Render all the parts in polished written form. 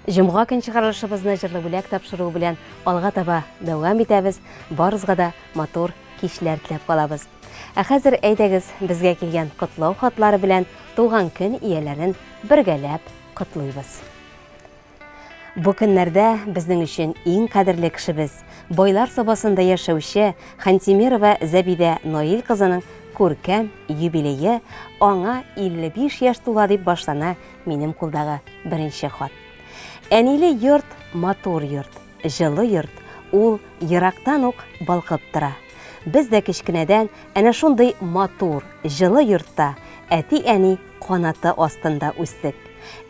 Җомга көн чыгарылышыбызны җырлы бүләк тапшыруы белән алга таба дәвам итәбез. Барыгызга да матур кичләр теләп калабыз. Ә хәзер әйдәгез безгә килгән котлау хатлары белән туган көн ияләрен бергәләп котлыйбыз. Бу көннәрдә безнең өчен иң кадерле кешебез, Байлар Сабасында яшәүче Хантимирова Зәбидә Наил кызының күркәм юбилее, аңа 55 яшь тула дип башлана минем кулдагы беренче хат. Әниле йорт матур йорт, җылы йорт, ул ерактан ук балкып тора. Без дә кечкенәдән әнә шундый матур, җылы йортта, әти-әни канаты астында үстек.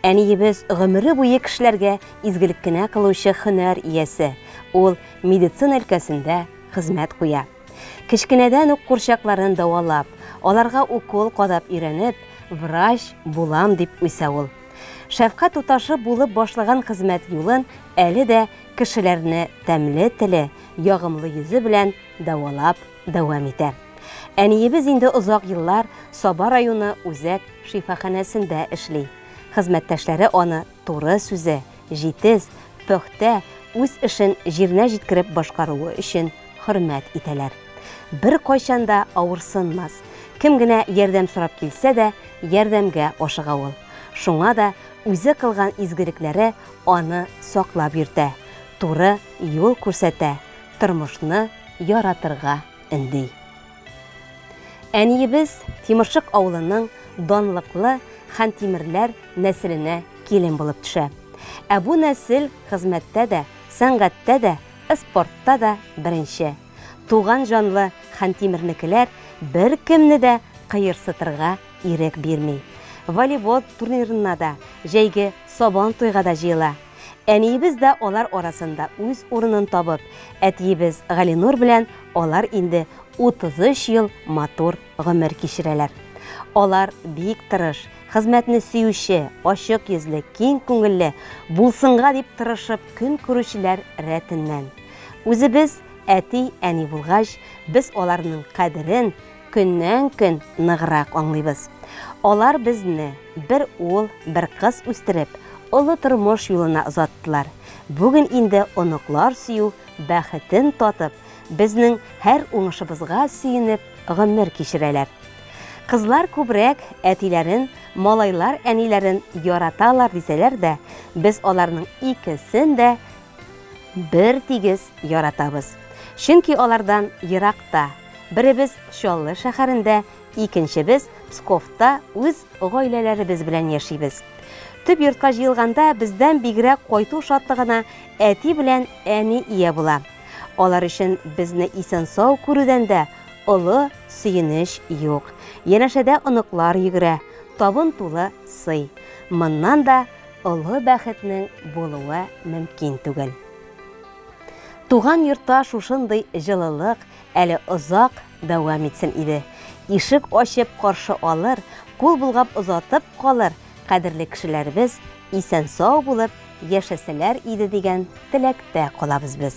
Әниебез гомере буе кешеләргә изгелек кенә кылучы һөнәр иясе, ул медицина өлкәсендә хезмәт куя. Кечкенәдән үк курчакларын дәвалап, аларга укол кадап өйрәнеп, врач булам дип үсә ул. Шәфкать туташы булып башлаган хезмәт юлын әле дә кешеләрне тәмле теле, ягымлы йөзе белән дәвалап дәвам итә. Әниебез инде озак еллар Саба районы үзәк шифаханәсендә эшли. Хезмәттәшләре аны туры сүзе, җитез, пөхтә, үз эшен җиренә җиткереп башкаруы өчен хөрмәт итәләр. Беркайчан да авырсынмас, кем генә ярдәм сорап килсә дә, ярдәмгә ашыга ул. Шуңа да үзе кылган изгелекләре аны саклап йөртә, туры юл күрсәтә, тормышны яратырга өнди. Әниебез Тимершык авылының данлыклы Хантимерләр нәселенә килен булып төшә. Ә бу нәсел хезмәттә дә, сәнгатьтә дә, спортта да беренче. Туган җанлы Хантимернекеләр беркемне дә кыерсытырга ирек бирми. Волейбол турнирына да, җәйге Сабан туйга да җыела. Әниебез дә алар арасында үз урынын табып, әтиебез Галинур белән алар инде 33 ел матур гомер кичерәләр. Алар бик тырыш, хезмәтне сөюче, ачык йөзле, киң күңелле, булсынга дип тырышып көн күрүчеләр рәтеннән. Үзебез әти-әни булгач, без аларның кадерен көннән-көн ныграк аңлыйбыз. Алар безне, бер ул, бер кыз үстереп, олы тормыш юлына озаттылар. Бүген инде оныклар сөю бәхетен татып, безнең һәр уңышыбызга сөенеп гомер кичерәләр. Кызлар күбрәк әтиләрен, малайлар әниләрен яраталар дисәләр дә, без аларның икесен дә бер тигез яратабыз. Чөнки алардан еракта, беребез Чаллы шәһәрендә, икенчебез Псковта үз гаиләләребез белән яшибез. Төп йортка җыелганда бездән бигрәк кайту шатлыгына әти белән әни ия була. Алар өчен безне исән-сау күрүдән дә олы сөенеч юк. Янәшәдә оныклар йөгерә, табын тулы сый. Моннан да олы бәхетнең булуы мөмкин түгел. Туган йортта шушындый җылылык әле озак дәвам итсен иде. Ишек ачып каршы алыр, кул болгап озатып калыр кадерле кешеләребез исән-сау булып яшәсәләр иде дигән теләктә калабыз без.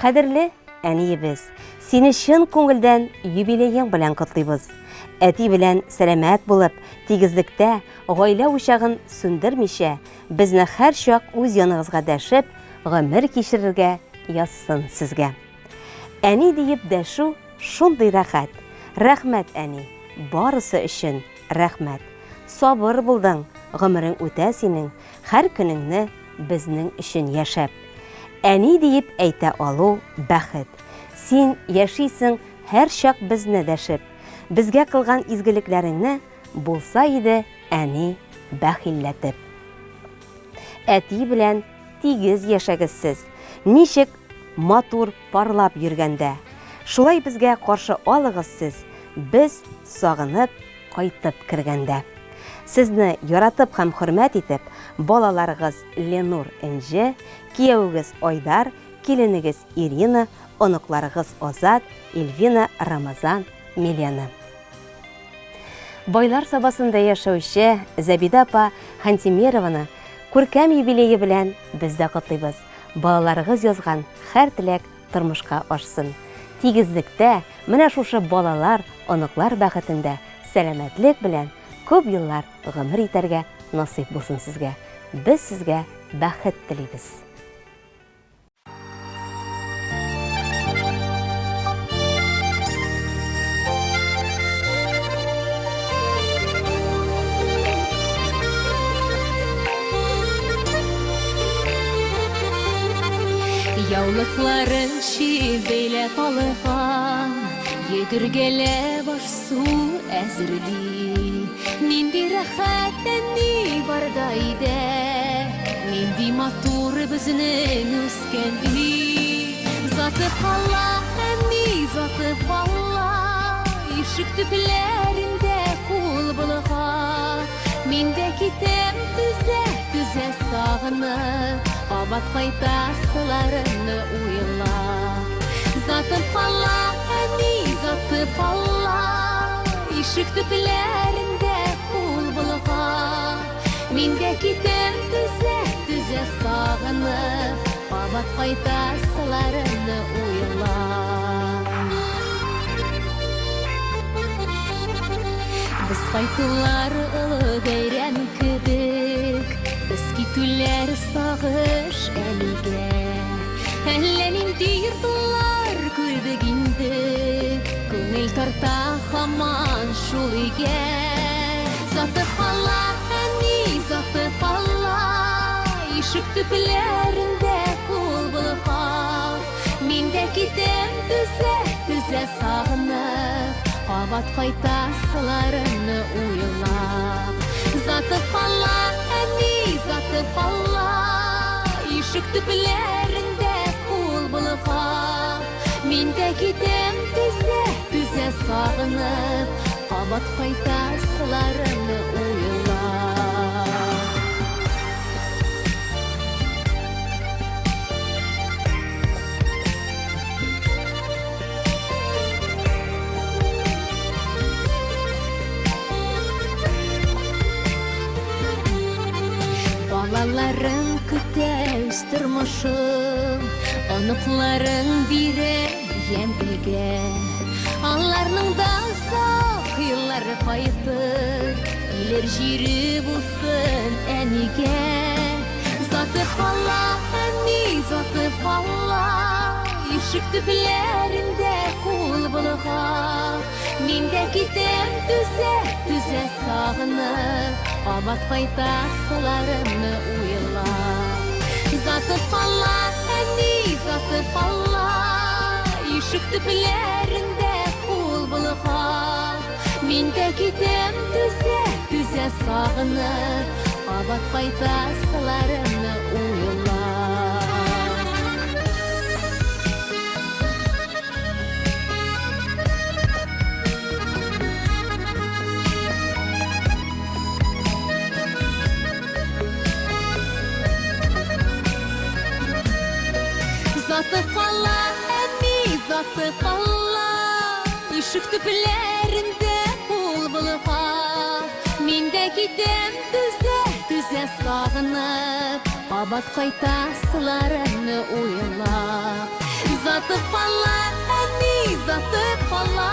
Кадерле әниебез, сине чын күңелдән юбилеең белән котлыйбыз. Әти белән сәламәт булып, тигезлектә, гаилә учагын сүндермичә, безне һәрчак үз яныгызга дәшеп, гомер кичерергә язсын сезгә. Әни диеп дәшү шундый рәхәт. Рәхмәт, әни, барысы өчен рәхмәт. Сабыр булдың, гомерең үтә синең, һәр көнеңне безнең өчен яшәп. Әни диеп әйтә алу бәхет. Син яшисең һәрчак безне дәшеп. Безгә кылган изгелекләреңне Булса иде әни бәхилләтеп. Әти белән тигез яшәгез сез, ничек матур парлап йөргәндә. Шулай безгә каршы алыгыз сез, без сагынып кайтып кергәндә. Сезне яратып һәм хөрмәт итеп, балаларыгыз Ленур, Энҗе, киявегез Айдар, киленегез Ирина, оныкларыгыз Азат, Эльвина, Рамазан, Милена. Байлар Сабасында яшәүче Зәбидә апа Хантимерованы күркәм юбилее белән без дә котлыйбыз. Балаларыгыз язган һәр теләк тормышка ашсын. Тигезлектә, менә шушы балалар, оныклар бәхетендә сәламәтлек белән күп еллар гомер итәргә насыйп булсын сезгә. Без сезгә бәхет телибез. Яулыкларын чип бәйләп алган, Йөгергәләп аш-су әзерли. Нинди рәхәт әни барда өйдә, Нинди матур безнең үскән өй. Заты кала, әни, заты кала, Ишек төпләрендә кул болгап. Мин дә китәм түзә, түзә сагынып, Кабат кайтасыларымны уйлап. Затып кала, әни, затып кала, Ишек төпләрендә кул болгап. Мин дә китәм түзә, түзә сагынып, Кабат кайтасыларымны уйлап. Без кайтулар олы бәйрәм кебек, Без китүләр сагыш әнигә. Әллә нинди йортлар күрдек инде, Күңел тарта һаман шул өйгә. Сатып ала, әни, сатып ала, Ишек төпләрендә кул болгап. Мин дә китәм түзә, түзә сагынып, Кабат кайтасыларымны уйлап. Затып ала, әни, затып ала, Ишек төпләрендә кул болгап. Мин дә китәм түзә, түзә сагынып, Кабат кайтасыларымны уйлап. Балаларың көтә үз тормышын, Оныкларың бирә ямь өйгә. Аларның да озак еллары кайтыр, Килер җире булсын әнигә. Затып ала, әни, затып ала, Ишек төпләрендә кул болгап. Мин дә китәм түзә, түзә сагынып, Кабат кайтасыларымны уйлап. Затып ала, әни, затып ала, Ишек төпләрендә кул болгап. Мин дә китәм түзә, түзә сагынып, Кабат кайтасыларымны уйлап. Затып ала, әни, затып ала, Ишек төпләрендә кул болгап. Мин дә китәм түзә, түзә сагынып, Кабат кайтасыларымны уйлап. Затып ала, әни, затып ала,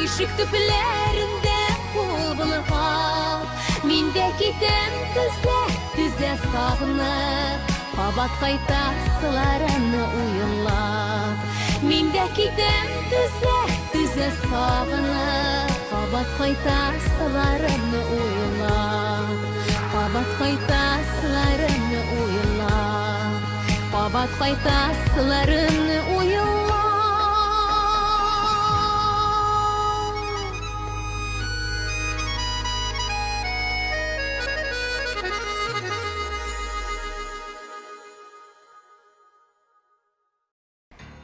Ишек төпләрендә кул болгап. Мин дә китәм түзә, түзә сагынып, Кабат кайтасыларымны уйлап. Мин дә китәм түзә, түзә сагынып, Кабат кайтасыларымны уйлап. Кабат кайтасыларымны уйлап. Кабат кайтасыларымны уйлап.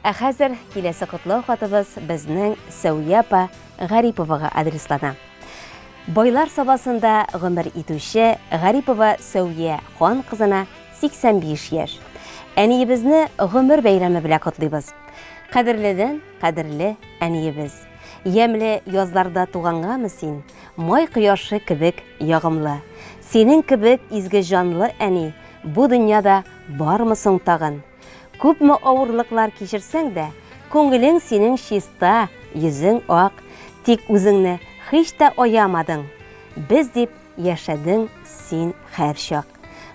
Ә хәзер киләсе котлау хатыбыз безнең Сәүя апа Гариповага адреслана. Байлар Сабасында гомер итүче Гарипова Сәүя хан кызына 85 яшь. Әниебезне гомер бәйрәме белән котлыйбыз. Кадерледән кадерле әниебез. Ямьле язларда тугангамы син, май кояшы кебек ягымлы. Синең кебек изге җанлы әни бу дөньяда бармы соң тагын? Күпме авырлыклар кичерсәң дә, күңелең синең чиста, йөзең ак. Тик үзеңне һич тә аямадың. Без дип яшәдең син һәрчак.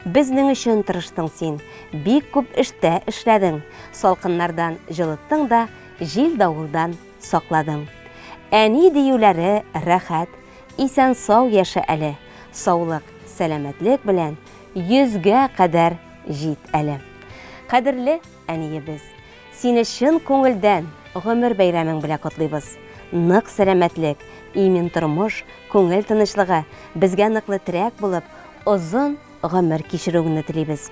Безнең өчен тырыштың син, бик күп эштә эшләдең, салкыннардан җылыттың да, җил-давылдан сакладың. Әни диюләре рәхәт, исән-сау яшә әле, саулык, сәламәтлек белән йөзгә кадәр җит әле. Кадерле әниебез, сине чын күңелдән гомер бәйрәмең белән котлыйбыз. Нык сәламәтлек, имин тормыш, күңел тынычлыгы, безгә ныклы терәк булып, озын гомер кичерүеңне телибез.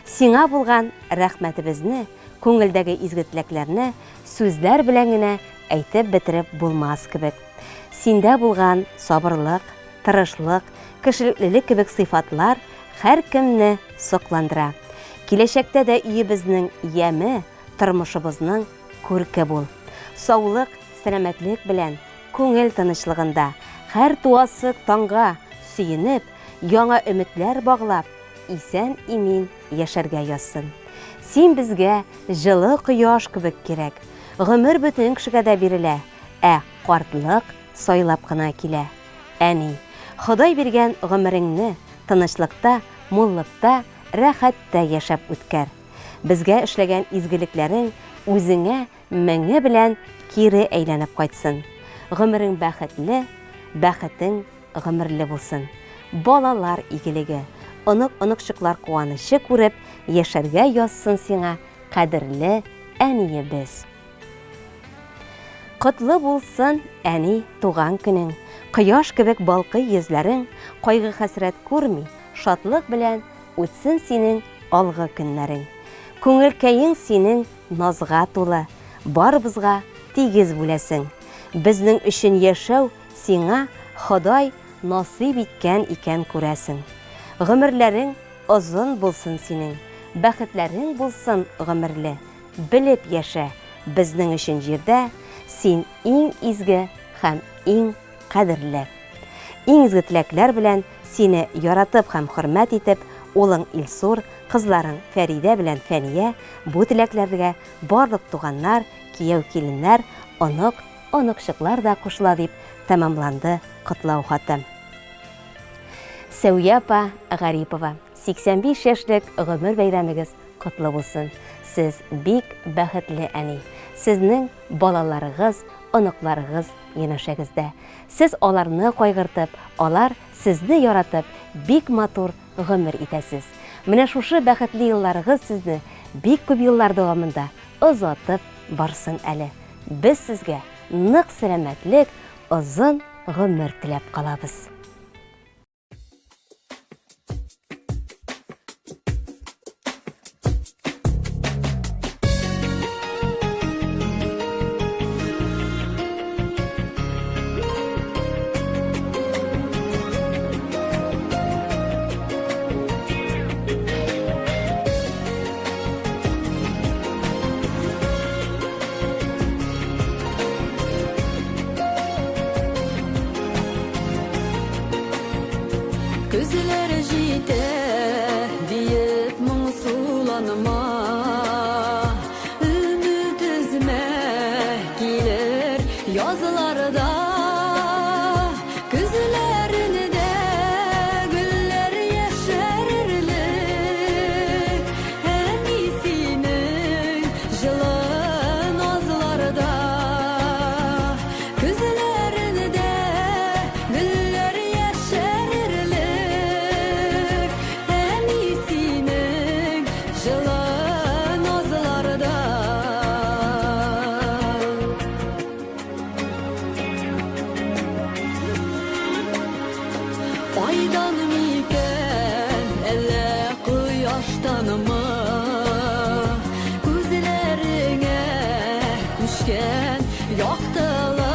Сиңа булган рәхмәтебезне, күңелдәге изге теләкләрне сүзләр белән генә әйтеп бетереп булмас кебек. Синдә булган сабырлык, тырышлык, кешелеклелек кебек сыйфатлар һәркемне сокландыра. Киләчәктә дә өебезнең яме, тормышыбызның күрке бул. Саулык, сәламәтлек белән, күңел тынычлыгында, һәр туасы таңга сөенеп, яңа өметләр баглап, исән-имин яшәргә язсын. Син безгә җылы кояш кебек кирәк. Гомер бөтен кешегә дә бирелә, ә картлык сайлап кына килә. Әни, Ходай биргән гомереңне тынычлыкта, муллыкта, рәхәттә яшәп үткәр. Безгә эшләгән изгелекләрең үзеңә меңе белән кире әйләнеп кайтсын. Гомерең бәхетле, бәхетең гомерле булсын. Балалар игелеге, онык-оныкчыклар куанычы күреп яшәргә язсын сиңа, кадерле әниебез. Котлы булсын, әни, туган көнең. Кояш кебек балкый йөзләрең, кайгы-хәсрәт күрми, шатлык белән үтсен синең алгы көннәрең. Күңелкәең синең назга тулы, барыбызга тигез бүләсең. Безнең өчен яшәү сиңа Ходай насыйп иткән икән күрәсең. Гомерләрең озын булсын синең, бәхетләрең булсын гомерле. Белеп яшә, безнең өчен җирдә син иң изге һәм иң кадерле. Иң изге теләкләр белән сине яратып һәм хөрмәт итеп, улың Илсур, кызларың Фәридә белән Фәния, бу теләкләргә барлык туганнар, кияү-киленнәр, онык, оныкчыклар да кушыла дип тәмамланды котлау хаты. Сәүя апа Гарипова, 85 яшьлек гомер бәйрәмегез котлы булсын. Сез бик бәхетле әни. Сезнең балаларыгыз, оныкларыгыз янәшәгездә. Сез аларны кайгыртып, алар сезне яратып, бик матур гомер итәсез. Менә шушы бәхетле елларыгыз сезне бик күп еллар дәвамында озатып барсын әле. Без сезгә нык сәламәтлек, озын гомер теләп калабыз. Көзләр җитә диеп моңсуланма, Өмет өзмә, килер язларда. Көзләрендә гөлләр яшәрерлек, Әни синең җылы назларда. Көзләрендә гөлләр яшәрерлек, Әни синең җылы назларда. Айдан микән, әллә кояштанмы, Күзләреңә күчкән яктылык.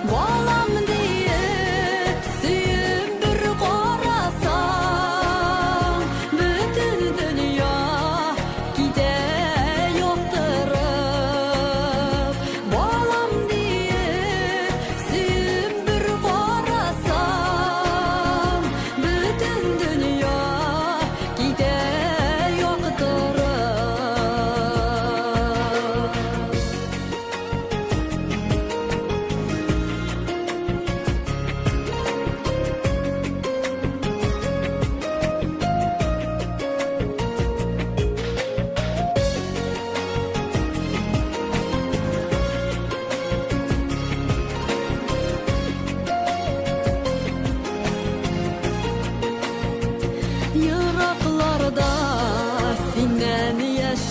Балам диеп сөеп бер карасаң, Бөтен дөнья китә яктырып. Балам диеп сөеп бер карасаң, Бөтен дөнья китә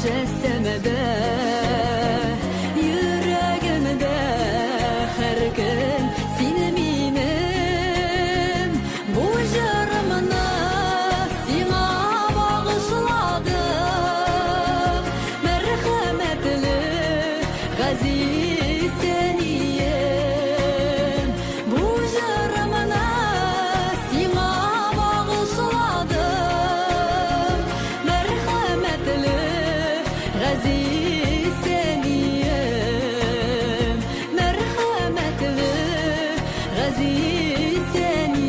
Мөҗәссәмәдә, йөрәгемдә һәр көн син минем. Бу җырымны сиңа багышладым, мәрхәмәтле газиз әнием. Бу җырымны сиңа багышладым, мәрхәмәтле газиз әнием, мәрхәмәтле газиз әнием.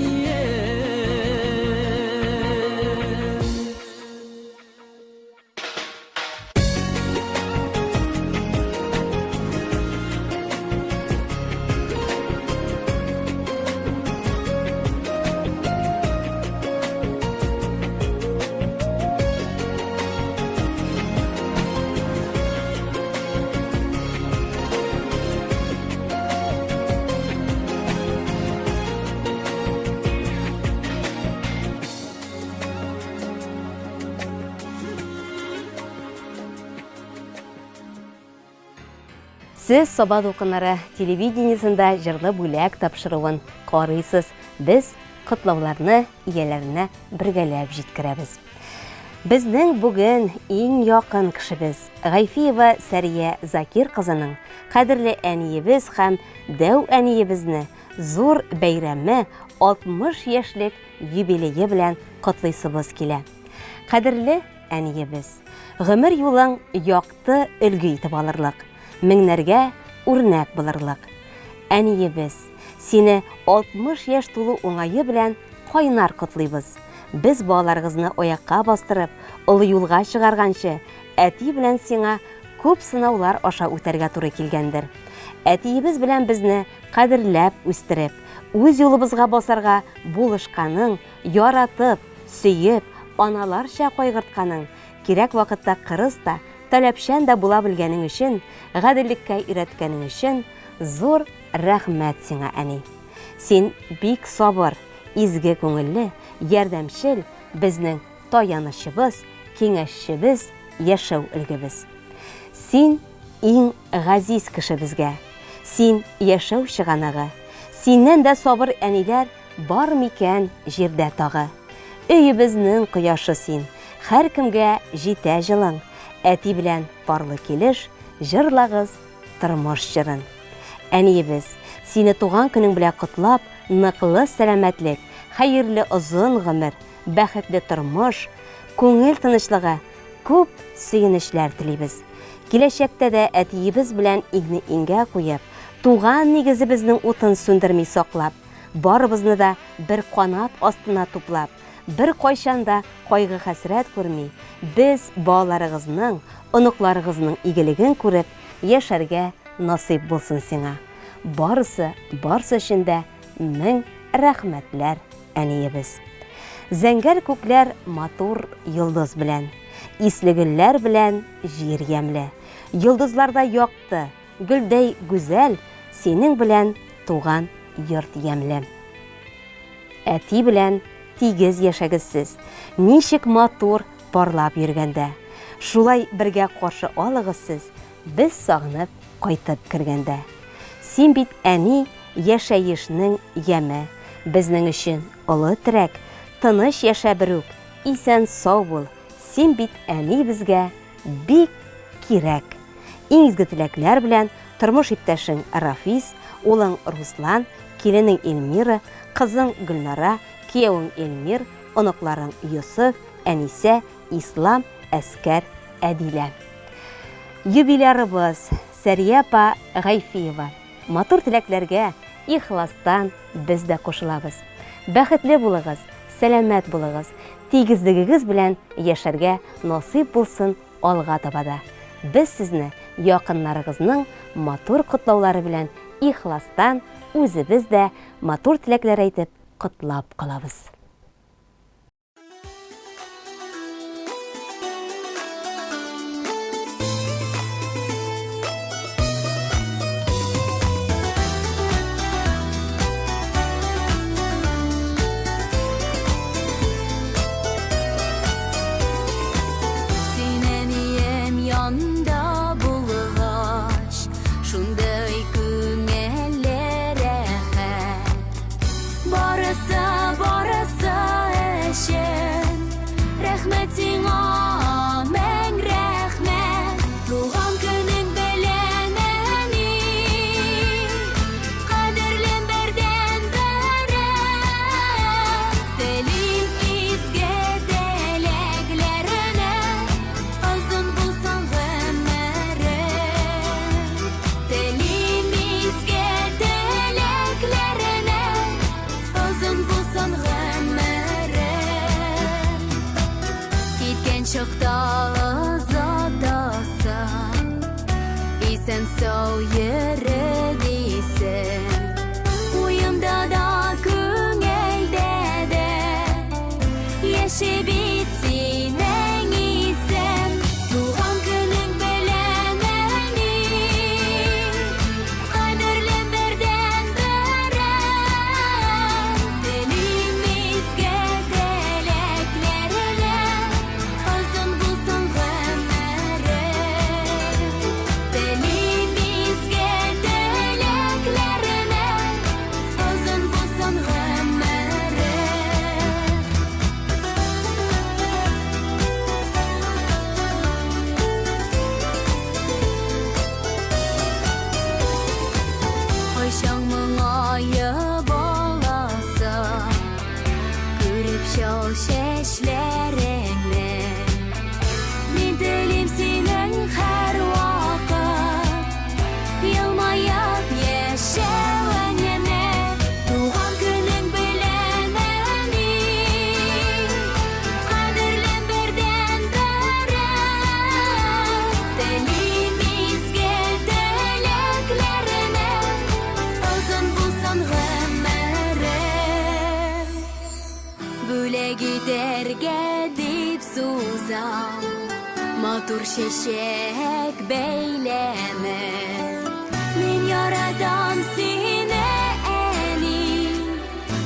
Сез Саба дулкыннары телевидениесендә җырлы бүләк тапшыруын карыйсыз. Без котлауларны ияләренә бергәләп җиткерәбез. Безнең бүген иң якын кешебез Гайфиева Сәрия Закир кызының кадерле әниебез һәм дәү әниебезне зур бәйрәме 60 яшьлек юбилее белән котлыйсыбыз килә. Кадерле әниебез, гомер юлың якты өлге итеп алырлык, меңнәргә үрнәк булырлык. Әниебез, сине 60 яшь тулу уңае белән кайнар котлыйбыз. Без балаларыгызны аякка бастырып, олы юлга чыгарганчы, әти белән сиңа күп сынаулар аша үтәргә туры килгәндер. Әтиебез белән безне кадерләп үстереп, үз юлыбызга басарга булышканың, яратып, сөеп, аналарча кайгыртканың, кирәк вакытта кырыс та, таләпчән дә була белгәнең өчен, гаделлеккә өйрәткәнең өчен зур рәхмәт сиңа, әни. Син бик сабыр, изге күңелле, ярдәмчел, безнең таянычыбыз, киңәшчебез, яшәү өлгебез. Син иң газиз кеше безгә. Син яшәү чыганагы. Синнән дә сабыр әниләр бар микән җирдә тагы? Өебезнең кояшы син, һәркемгә җитә җылың. Әти белән парлы килеш җырлагыз тормыш җырын. Әниебез, сине туган көнең белән котлап, ныклы сәламәтлек, хәерле озын гомер, бәхетле тормыш, күңел тынычлыгы, күп сөенечләр телибез. Киләчәктә дә әтиебез белән иңне иңгә куеп, туган нигезебезнең утын сүндерми саклап, барыбызны да бер канат астына туплап, беркайчан да кайгы-хәсрәт күрми, без балаларыгызның, оныкларыгызның игелеген күреп яшәргә насыйп булсын сиңа. Барысы, барсы өчен дә мең рәхмәтләр, әниебез. Зәңгәр күкләр матур йолдыз белән, исле гөлләр белән җир ямьле. Йолдызларда якты, гөлдәй гүзәл, синең белән туган йорт ямьле. Әти белән тигез яшәгез сез, ничек матур парлап йөргәндә. Шулай бергә каршы алыгыз сез, без сагынып кайтып кергәндә. Син бит, әни, яшәешнең яме, безнең өчен олы терәк, тыныч яшә берүк, исән-сау бул, син бит, әни, безгә бик кирәк. Иң изге теләкләр белән тормыш иптәшең Рафис, улың Руслан, киленең Эльмира, кызың Гөлнара, киявең Эльмир, оныкларың Йосыф, Әнисә, Ислам, Әскәр, Әдилә. Юбилярыбыз Сәрия апа Гайфиева. Матур теләкләргә ихластан без дә кушылабыз. Бәхетле булыгыз, сәламәт булыгыз, тигезлегегез белән яшәргә насыйп булсын алга таба да. Без сезне якыннарыгызның матур котлаулары белән ихластан үзебез дә матур теләкләр әйтеп котлап калабыз. Син, әнием, чакта озатасың. Исән-сау йөре дисең. Уемда да, күңелдә дә яши бит синең исем. Туган көнең белән, әни, кадерлем бердәнберем. Телим изге теләкләреңә, озын булсын гомерең. Телим изге теләкләреңә, озын булсын гомерең. Кайчан моңаеп аласың, күреп чал чәчләреңне. Мин телим синең һәрвакыт елмаеп яшәвеңне. Туган көнең белән, әни, кадерлем бердәнберем. Телим изге теләкләреңә, озын булсын гомерең. Бүләк итәргә дип сузам матур чәчәк бәйләме. Мин яратам сине, әни,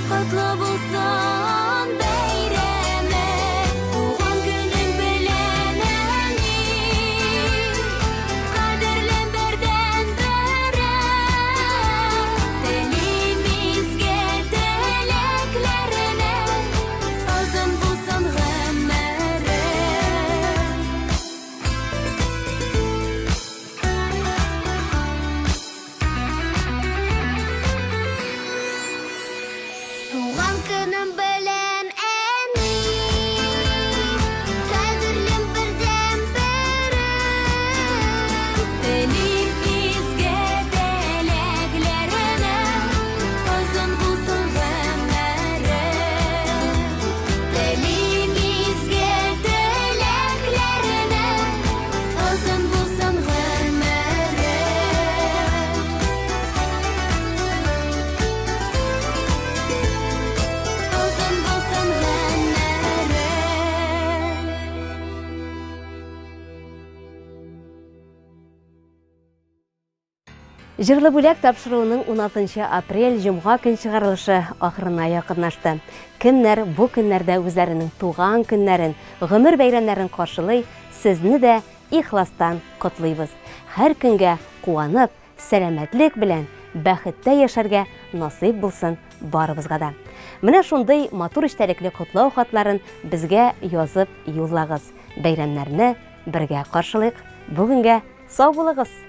котлы булсын бәйрәмең. Туган көнең белән, әни, кадерлем бердәнберем. Телим изге теләкләреңә, озын булсын гомерең. Туган көнем белән, әни, кадерлем бердәнберем. Телим изге теләкләреңә, озын булсын гомерең. Телим изге теләкләреңә, озын булсын гомерең. Озын булсын гомерең. Җырлы бүләк тапшыруының 16 апрель җомга көн чыгарылышы ахырына якынлашты. Кемнәр бу көннәрдә үзләренең туган көннәрен, гомер бәйрәмнәрен каршылый, сезне дә ихластан котлыйбыз. Һәр көнгә куанып, сәламәтлек белән бәхеттә яшәргә насыйп булсын барыбызга да. Менә шундый матур эчтәлекле котлау хатларын безгә язып юллагыз. Бәйрәмнәрне бергә каршылыйк. Бүгенгә сау булыгыз!